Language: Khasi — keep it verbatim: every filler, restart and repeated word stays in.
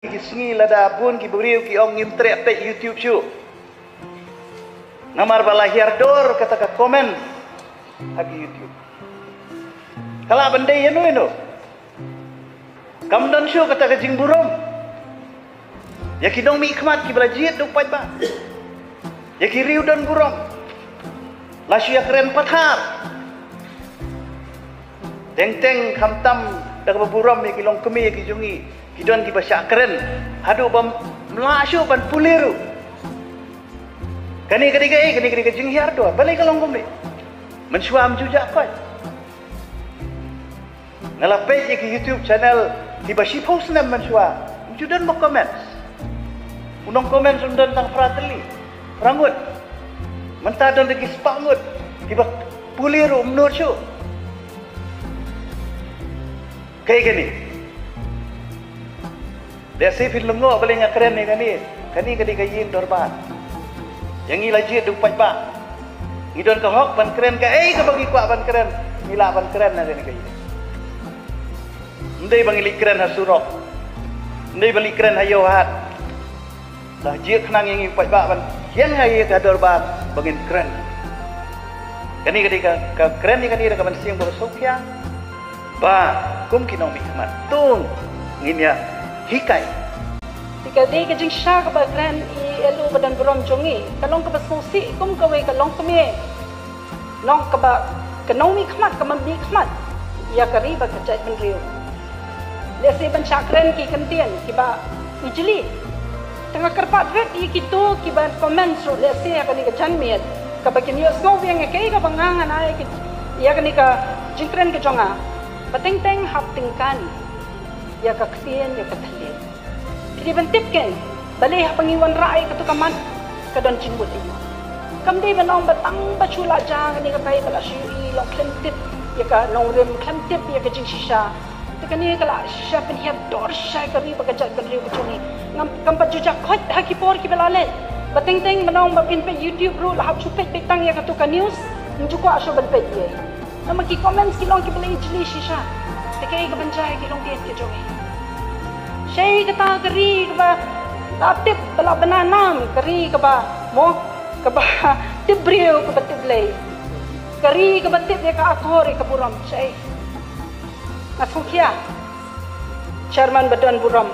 Ki sngi lada bun ki briew ki ong ngim treh peit YouTube shuh. Namar ba la hiar dor kata ka comment ha ki YouTube. Ka lah ban dei ïano ïano. Kam don shuh kata ka jingburom ïa ki nongmihkhmat kiba la jied da u paidbah, ïa ki riew don burom. La shu ïakren pathar. Teng teng khamtam da kaba burom ïa ki longkmie ki jong ngi, ki don kiba shah kren haduh bym lah shuh ban pule ruh. Kane ka dei kaei? Kane ka dei ka jinghiar dor. Balei ka long kumne? Mynshuwa ym ju jah koit. Nga la peit ïa ki YouTube channel kiba shiphew snem mynshuwa, ym ju don ba comments. U nong comments un don tang phra tylli, phra ngut. Mynta don da ki spah ngut kiba pule ruh ym nud shuh. Kaei kane? Lehse phin lyngngoh balei nga kren ïa kane. Kane ka dei ka ïing dorbar. Ïa ngi la jied da u paidbah. Ngi don ka hok ban kren kaei kaba ngi kwah ban kren. Ngi lah ban kren ha kane ka ïing. Ym dei ba ngi leit kren ha surok. Ym dei ba leit kren ha ïew hat. La jied khnang ïa ngi u paidbah ban ïeng ha ïa ka dorbar ba ngin kren. Kane ka dei ka, ka kren ïa kane da ka mynsiem kaba sngewkhia. Ba kum ki nongmihkhmat to ngin ïa hikai. Te ka dei ka jingshisha kaba kren i LO ba don burom jong ngi, ka long kaba sngewsih kum kawei ka longkmie, long kaba ka nongmihkhmat, kaba mihkhmat ïa ka ri bad ka jaitbynriew. Lehse ban shah kren ki kyntien kiba ijli. Te nga kyrpad rit ïa kito kiba comment ruh lehse ha kane ka janmiet, kaba kin ïohsngew biang ïa kaei kaba nga ngan ai ïa kane ka jingkren ka jong nga. Ba teng teng hap tyngkhan ïa ka ktien, ïa ka thylliej. Phi dei ban tip kein, balei haba ngi wanrah ïa kato ka mat ka don jingmut ïa ngi. Kam dei ban ong ba tang ba shu la jia kane katai ba la shu ïohi long khlem tip ïa ka nongrim, khlem tip ïa ka jingshisha. Te kane ka la shisha pynhiar dor shisha ïa ka ri bad ka jaitbynriew ka jong ngi. Ngam, kam pat ju jah koit ha ki por kiba la leit. Ba teng teng ban ong ba phin peit YouTube ruh la hap shu peit beit tang ïa kato ka news, ym ju kwah shuh ban peit ïa. Namar ki comments ki long kiba la ijli shisha. Te kaei kaban jia ïa ki longdien ki jong ngi? Shei kata ka ri kaba la tip ba la bna nam, ka ri kaba mo, kaba tip briew, kaba tip Blei. Ka ri kaba tip ïa ka akor, ïa ka burom, shei. Nga sngewkhia, Chairman ba don burom,